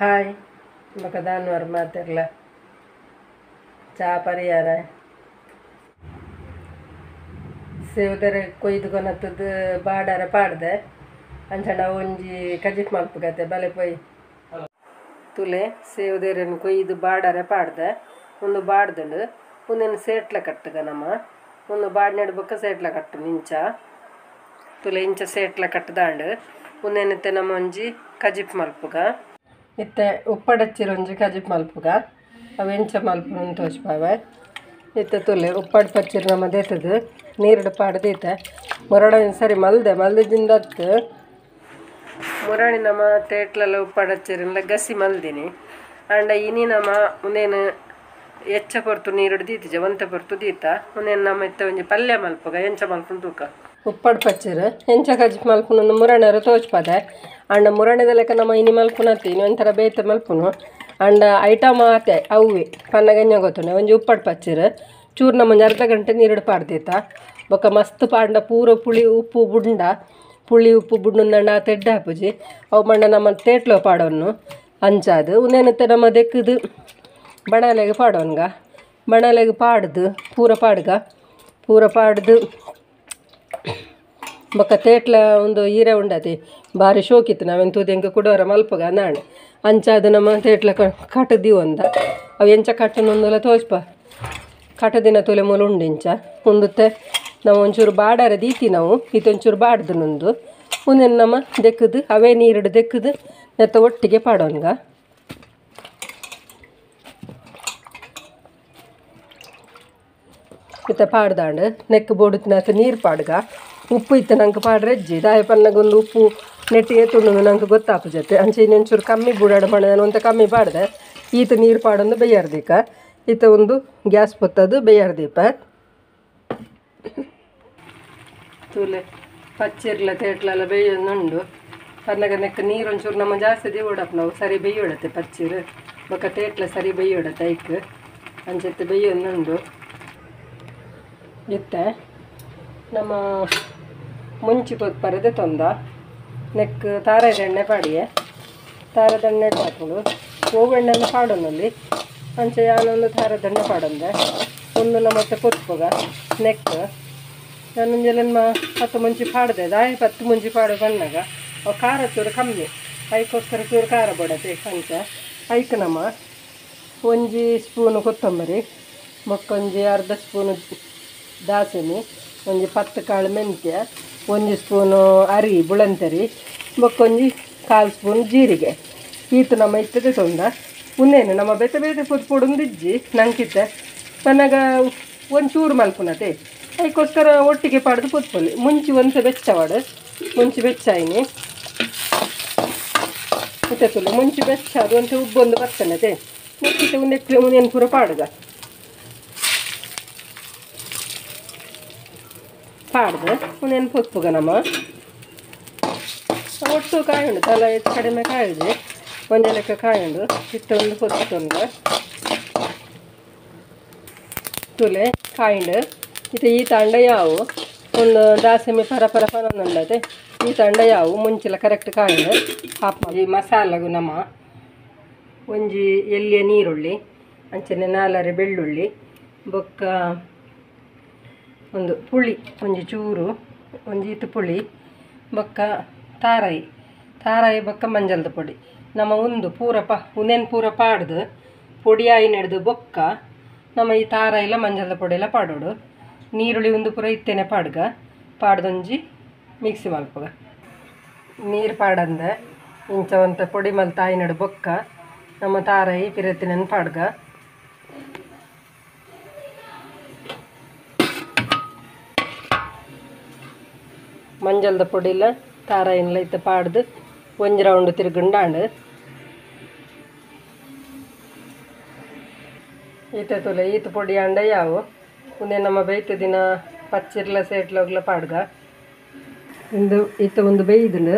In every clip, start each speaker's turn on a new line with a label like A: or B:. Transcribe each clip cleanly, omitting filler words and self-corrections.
A: Hi ಬೊಕ ಮಾತೆರ್ಲ ಚಾ ಪರಿಯಾರ ಸೇವುದರ ಕೊಯ್ದು ಕೊನತ್ತದು ಬಾಡಾರ ಪಾಡ್ದೆ ಅಂಚಂಡ ಒಂಜಿ ಕಜಿಪ್ ಮಲ್ಪುಗತೆ ಬಲೆ ಪೋಯಿ ತುಲೆ ಸೇವುದೇರನ್ನು ಕೊಯ್ದು ಬಾಡಾರ ಪಾಡ್ದೆ ಒಂದು ಬಾಡ್ದುಂಡು ಒಂದೇನು ಸೇಟ್ಲ ಕಟ್ಟುಗ ನಮ್ಮ ಒಂದು ಬಾಡ್ನೆಡ್ ಬೊಕ್ಕ ಸೇಟ್ಲ ಕಟ್ಟು ಇಂಚ ತುಲೆ ಇಂಚ ಸೇಟ್ಲ ಕಟ್ಟದಾಂಡು ಒಂದೇನತ್ತೆ ನಮ್ಮ ಒಂಜಿ ಕಜಿಪ್ ಮಲ್ಪುಗ ಇತ್ತೆ ಉಪ್ಪಡಚ್ಚಿರ ಒಂಜಿ ಕಜಿಪ್ ಮಲ್ಪುಗ ಅವು ಎಂಚ ಮಲ್ಪುನು ತೋಜ್ಪಾವೆ ಇತ್ತೆ ತುಲೆ ಉಪ್ಪಡ್ ಪಚ್ಚಿರ ನಮ್ಮ ದೇತದು ನೀರುಡು ಪಾಡ್ದೀತೆ ಮೊರಡ ಸರಿ ಮಲ್ದೆ ಮಲ್ದಿದ್ದಿಂದತ್ತು ಮುರಾಣಿ ನಮ್ಮ ತೇಟ್ಲೆಲ್ಲ ಉಪ್ಪಡಚ್ಚಿರಲ್ಲ ಗಸಿ ಮಲ್ದಿನಿ ಆಂಡ ಇನಿ ನಮ್ಮ ಒಂದೇನು ಎಚ್ಚ ಪೊರ್ತು ನೀರುಡು ದೀತಿಜ ಒಂತೆ ಪೊರ್ತು ದೀತ ಒಂದೇನು ನಮ್ಮ ಇತ್ತೆ ಒಂಜಿ ಪಲ್ಯ ಮಲ್ಪುಗ ಎಂಚ ಮಲ್ಪುನು ತೂಕ ಉಪ್ಪಡ್ ಪಚ್ಚಿರು ಎಂಚ ಕಜಿಪ್ ಮಲ್ಪುನು ಮುರಾಣರು ತೋಜ್ಪದೆ ಅಂಡ ಮುರಾಣಿದ ಲೆಕ್ಕ ನಮ್ಮ ಇನಿ ಮಲ್ಪುನತ್ತಿ ಇನಿ ಒಂಥರ ಬೇತೆ ಮಲ್ಪುನು ಅಂಡ ಐಟಮ್ ಆತೆ ಅವ್ವೆ ಪನ್ನಗಂಜ ಗೊತ್ತುಂಡೆ ಒಂಜಿ ಉಪ್ಪಡ್ ಪಚ್ಚಿರು ಚೂರು ನಮ್ಮ ಒಂಜಿ ಅರ್ಧ ಗಂಟೆ ನೀರುಡು ಪಾಡ್ದೀತ ಬೊಕ್ಕ ಮಸ್ತ್ ಪಾಂಡ ಪೂರ ಪುಳಿ ಉಪ್ಪು ಬುಂಡ ಪುಳಿ ಉಪ್ಪು ಬುಂಡಂದಂಡ ತೆಡ್ಡ ಹಾಪುಜಿ ಅವು ಮಂಡ ನಮ್ಮ ತೇಟ್ಲೋ ಪಾಡೋನು ಅಂಚಾದು ಉಂದೇನತ್ತೆ ನಮ್ಮ ದೆಕ್ಕದು ಬಣಲೆಗೆ ಪಾಡೋನ್ಗ ಬಣಲೆಗೆ ಪಾಡ್ದು ಪೂರ ಪಾಡ್ಗ ಪೂರ ಪಾಡ್ದು ಬೊಕ್ಕ ತೇಟ್ಲ ಒಂದು ಈರೆ ಉಂಡತಿ ಭಾರಿ ಶೋಕಿತ್ತು ನಾವೇನು ತೂದೆಂಗೆ ಕುಡೋರ ಮಲ್ಪಗ ನಾಣೆ ಅಂಚಾದು ನಮ್ಮ ತೇಟ್ಲ ಕಟ್ಟದಿ ಒಂದ ಅವು ಎಂಚ ಕಟ್ಟನೊಂದೆಲ್ಲ ತೋಜ್ಪ ಕಟ್ಟದಿನ ತುಲೆ ಮೂಲ ಉಂಡು ಇಂಚ ಉಂದುತ್ತೆ ನಾವು ಒಂಚೂರು ಬಾಡಾರ ದೀತಿ ನಾವು ಇದೊಂಚೂರು ಬಾಡ್ದು ನೊಂದು ಒಂದೇನು ನಮ್ಮ ದೆಕ್ಕದು ಅವೇ ನೀರುಡು ದೆಕ್ಕದು ನೆತ್ತ ಒಟ್ಟಿಗೆ ಪಾಡೋನ್ಗ ಇತ್ತ ಪಾಡ್ದಾಂಡು ನೆಕ್ ಬೋಡುತ್ತಿನಾತ ನೀರು ಪಾಡ್ಗ ಉಪ್ಪು ಇತ್ತು ನಂಗೆ ಪಾಡ್ರೆಜ್ಜಿ ದಾಯ ಪನ್ನಗೊಂದು ಉಪ್ಪು ನೆಟ್ಟಿ ಏತುಂಡು ನಂಗೆ ಗೊತ್ತಾಪು ಜೊತೆ ಅಂಚೆ ಇನ್ನೊಂಚೂರು ಕಮ್ಮಿ ಬುಡಾಡ ಪಂಡ ಅಂತ ಕಮ್ಮಿ ಪಾಡ್ದೆ ಈತ ನೀರು ಪಾಡೊಂದು ಬೇಯಾರ್ದೀಕ ಈತ ಒಂದು ಗ್ಯಾಸ್ ಪೊತ್ತದು ಬೇಯಾರ್ದೀಪ ತೂಲೆ ಪಚ್ಚಿರ್ಲ ತೇಟ್ಲೆಲ್ಲ ಬೇಯೊಂದುಂಡು ಪನ್ನಗ ನೆಕ್ ನೀರು ಒಂಚೂರು ನಮ್ಮ ಜಾಸ್ತಿ ದಿವಡಪ್ಪ ನಾವು ಸರಿ ಬೇಯೋಡತ್ತೆ ಪಚ್ಚಿರು ಬೊಕ್ಕ ತೇಟ್ಲ ಸರಿ ಬೇಯೋಡತ್ತೆ ಐಕ್ ಅಂಚೆತ್ತೆ ಬೇಯೊಂದುಂಡು ಇತ್ತೆ ನಮ್ಮ ಮುಂಚಿ ಪರದೆ ತೊಂದ ನೆಕ್ ತಾರದೆಣ್ಣೆ ಪಾಡಿಯೆ ತಾರದೆಣ್ಣೆ ಹಾಕೋಡು ಹೂವೆಣ್ಣೆಲ್ಲ ಪಾಡೋನಲ್ಲಿ ಅಂಚೆ ಯಾನೊಂದು ತಾರದೆಣ್ಣೆ ಪಾಡೊಂದೆ ಒಂದು ನಮ್ಮ ಪೊತ್ಪುಗ ನೆಕ್ ನಾನೊಂಜೆಲ್ಲ 10 ಮುಂಚಿ ಪಾಡ್ದೆ ದಾಯಿ 10 ಮುಂಚಿ ಪಾಡು ಬಣ್ಣಗ ಅವು ಖಾರ ಚೂರು ಕಮ್ಮಿ ಐಕೋಸ್ಕರ ಚೂರು ಖಾರ ಬಡತೆ ಅಂಚೆ ಐಕ್ ನಮ್ಮ ಒಂಜಿ ಸ್ಪೂನು ಕೊತ್ತಂಬರಿ ಬೊಕ್ಕೊಂಜಿ ಅರ್ಧ ಸ್ಪೂನು ದಾಸಿನಿ ಒಂಜಿ 10 ಕಾಳು ಮೆಂತ್ಯ ಒಂಜಿ ಸ್ಪೂನು ಅರಿ ಬುಳಂತರಿ ಬೊಕ್ಕೊಂಜಿ 1/4 ಸ್ಪೂನ್ ಜೀರಿಗೆ ಈತ ನಮ್ಮ ಇತ್ತದೆ ತೊಂದ ಉನ್ನೇನು ನಮ್ಮ ಬೇತೆ ಬೇತೆ ಪೊತ್ತು ಪೊಡೊಂದಿಜ್ಜಿ ನಂಕಿತ್ತೆ ನನಗ ಒಂಚೂರು ಮಲ್ಪುನತೆ ಅದಕ್ಕೋಸ್ಕರ ಒಟ್ಟಿಗೆ ಪಾಡ್ದು ಪೊತ್ಪೊಲಿ ಮುಂಚಿ ಒಂತೆ ಬೆಚ್ಚವಾಡು ಮುಂಚಿ ಬೆಚ್ಚಾಯಿನಿ ಇತ್ತೆ ತುಲೆ ಮುಂಚಿ ಬೆಚ್ಚ ಅದು ಒಂತೆ ಉಬ್ಬೊಂದು ಬರ್ತನತೆ ನೆಕ್ಕಿತ್ತೆ ಒಂದೆಕ್ಲೆ ಉನ್ನೇನು ಪೂರ ಪಾಡುಗ ಪಾಡ್ದು ಉನ್ನೇನು ಪೊತ್ಪುಗ ನಮ್ಮ ಒಟ್ಟು ಕಾಯುಂಡು ತಲ ಹೆಚ್ಚು ಕಡಿಮೆ ಕಾಯುದು ಒಂದೇ ಲೆಕ್ಕ ಕಾಯುಂಡು ಇತ್ತ ಒಂದು ಪೊತ್ತೊಂದು ತುಲೆ ಕಾಯಿಂಡು ಇದು ಈ ತಂಡ ಯಾವು ಒಂದು ದಾಸಮಿ ಪರ ಪರ ಪರ ಈ ತಂಡ ಯಾವು ಮುಂಚೆಲ್ಲ ಕರೆಕ್ಟ್ ಕಾಯಿಂಡು ಹಾಪ್ ಈ ಮಸಾಲಗು ನಮ್ಮ ಒಂಜಿ ಎಲ್ಲಿಯ ನೀರುಳ್ಳಿ ಅಂಚನೆ 4 ಬೆಳ್ಳುಳ್ಳಿ ಬೊಕ್ಕ ಒಂದು ಪುಳಿ ಒಂಜಿ ಚೂರು ಒಂಜಿ ಇತ್ತು ಪುಳಿ ಬೊಕ್ಕ ತಾರಾಯಿ ತಾರಾಯಿ ಬೊಕ್ಕ ಮಂಜಲ್ದ ಪೊಡಿ ನಮ್ಮ ಒಂದು ಪೂರ ಪ ಉನೇನು ಪೂರ ಪಾಡ್ದು ಪೊಡಿ ಆಯಿ ನಡೆದು ಬೊಕ್ಕ ನಮ್ಮ ಈ ತಾರಾಯಿಲ್ಲ ಮಂಜಲ್ದ ಪೊಡಿ ಎಲ್ಲ ಪಾಡೋಡು ನೀರುಳ್ಳಿ ಒಂದು ಪೂರ ಇತ್ತೇನೆ ಪಾಡ್ಗ ಪಾಡ್ದೊಂಜಿ ಮಿಕ್ಸಿ ಮಲ್ಪುಗ ನೀರು ಪಾಡಂದೆ ಇಂಚ ಒಂತ ಪೊಡಿ ಮಲ್ ತಾಯಿ ನಡು ಬೊಕ್ಕ ನಮ್ಮ ತಾರಾಯಿ ಪಿರತ್ತಿನ ಪಾಡ್ಗ ಮಂಜಲ್ದ ಪೊಡಿಲ ತಾರಾಯಿನ್ಲ ಇತ್ತ ಪಾಡ್ದು ಒಂಜಿ ರೌಂಡ್ ತಿರುಗುಂಡಾಂಡು ಈತ ತುಲೆ ಈತ ಪೊಡಿ ಅಂಡ ಯಾವು ಒಂದೇ ನಮ್ಮ ಬೇಯ್ತ ದಿನ ಪಚ್ಚಿರ್ಲ ಸೇಟ್ಲೋಗ್ಲ ಪಾಡ್ಗ ಇಂದು ಈತ ಒಂದು ಬೇಯ್ದುಂಡು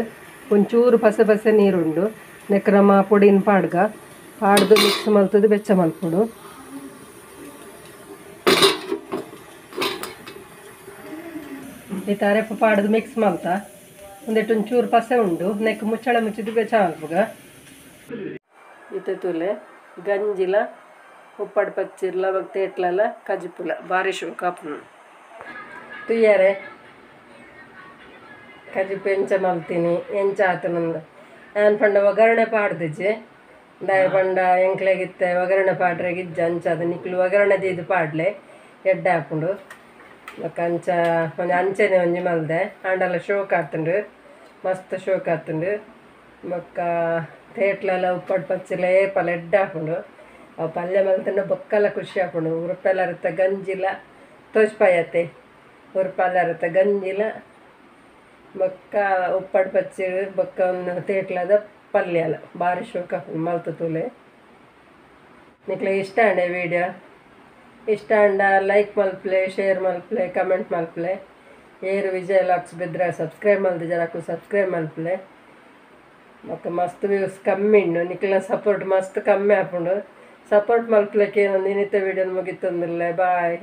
A: ಒಂಚೂರು ಪಸೆ ಪಸೆ ನೀರುಂಡು ನೆಕ್ ನಮ್ಮ ಪೊಡಿನ ಪಾಡ್ಗ ಪಾಡ್ದು ಮಿಕ್ಸ್ ಮಲ್ತದು ಬೆಚ್ಚ ಮಲ್ಪುಡು ಈ ತಾರೆಪ್ಪ ಪಾಡ್ದು ಮಿಕ್ಸ್ ಮಲ್ತ ಒಂದೆಟ್ಟು ಒಂಚೂರು ಪಸೆ ಉಂಡು ನೆಕ್ ಮುಚ್ಚಳ ಮುಚ್ಚಿದ್ದು ಬೆಚ್ಚ ಮಲ್ಪುಗ. ಇತ್ತೆ ತೂಲೆ ಗಂಜಿಲ ಉಪ್ಪಡ್ ಪಚ್ಚಿರ್ಲ ಬೊಕ ತೇಟ್ಲಲ ಕಜಿಪುಲ ಬಾರಿ ಶೋಕು ಆಪುಂಡು ತೂಯರೆ ಕಜಿಪು ಎಂಚ ಮಲ್ತಿನಿ ಎಂಚ ಆತುಂಡು ಯಾನ್ ಪಂಡ ಒಗ್ಗರಣೆ ಪಾಡ್ದಿಜಿ ದಾಯೆ ಪಂಡ ಎಂಕ್ಲೆಗಿತ್ತೆ ಒಗ್ಗರಣೆ ಪಾಡ್ರೆಗ್ ಇಜ್ಜಿ ಅಂಚಾದ್ ನಿಕ್ಲು ಒಗ್ಗರಣೆ ದೀದ್ ಪಾಡ್ಲೆ ಎಡ್ಡೆ ಆಪುಂಡು ಬೊಕ ಅಂಚ ಒಂಜಿ ಅಂಚನೆ ಒಂಜಿ ಮಲ್ದೆ ಆಂಡಲ ಶೋಕ್ ಆತುಂಡು ಮಸ್ತ್ ಶೋಕ್ ಆತುಂಡು ಬೊಕ್ಕ ತೇಟ್ಲಲ ಉಪ್ಪಡ್ ಪಚ್ಚಿಲ ಏಪಲ ಎಡ್ಡೆ ಆಪುಂಡು ಅವು ಪಲ್ಯ ಮಲ್ತುಂಡ ಬೊಕ್ಕಲ ಖುಷಿ ಆಪುಂಡು ಉರುಪೆಲರತ ಗಂಜಿಲ ತೋಜ್ಪಾಯತೆ ಉರುಪೆಲರತ ಗಂಜಿಲ ಬೊಕ್ಕ ಉಪ್ಪಡ್ ಪಚ್ಚಿಲ್ ಬೊಕ್ಕ ಒಂದು ತೇಟ್ಲದ ಪಲ್ಯಲ ಬಾರಿ ಶೋಕ್ ಆಪುಂಡು ಮಲ್ತ್ ತೂಲೆ ನಿಕ್ಲೆಗ್ ಇಷ್ಟ ಆಂಡ ವಿಡಿಯೋ ಇಷ್ಟ ಆಂಡ ಲೈಕ್ ಮಲ್ಪುಲೆ ಶೇರ್ ಮಲ್ಪುಲೆ ಕಮೆಂಟ್ ಮಲ್ಪುಲೆ ಏರು ವಿಜಯ ವ್ಲಾಗ್ಸ್ ಬೆದ್ರ ಸಬ್ಸ್ಕ್ರೈಬ್ ಮಲ್ದಿಜರ ಅಕುಲು ಸಬ್ಸ್ಕ್ರೈಬ್ ಮಲ್ಪುಲೆ ಬೊಕ್ಕ ಮಸ್ತ್ ವ್ಯೂಸ್ ಕಮ್ಮಿ ಉಂಡು ನಿಕ್ಲೆನ ಸಪೋರ್ಟ್ ಮಸ್ತ್ ಕಮ್ಮಿ ಆಪುಂಡು ಸಪೋರ್ಟ್ ಮಲ್ಪುಲೆಕ್ ಏನೊಂದು ಇನ್ನಿತ ವಿಡಿಯೋ ಮುಗಿತೊಂದುಲ್ಲೆ ಬಾಯ್.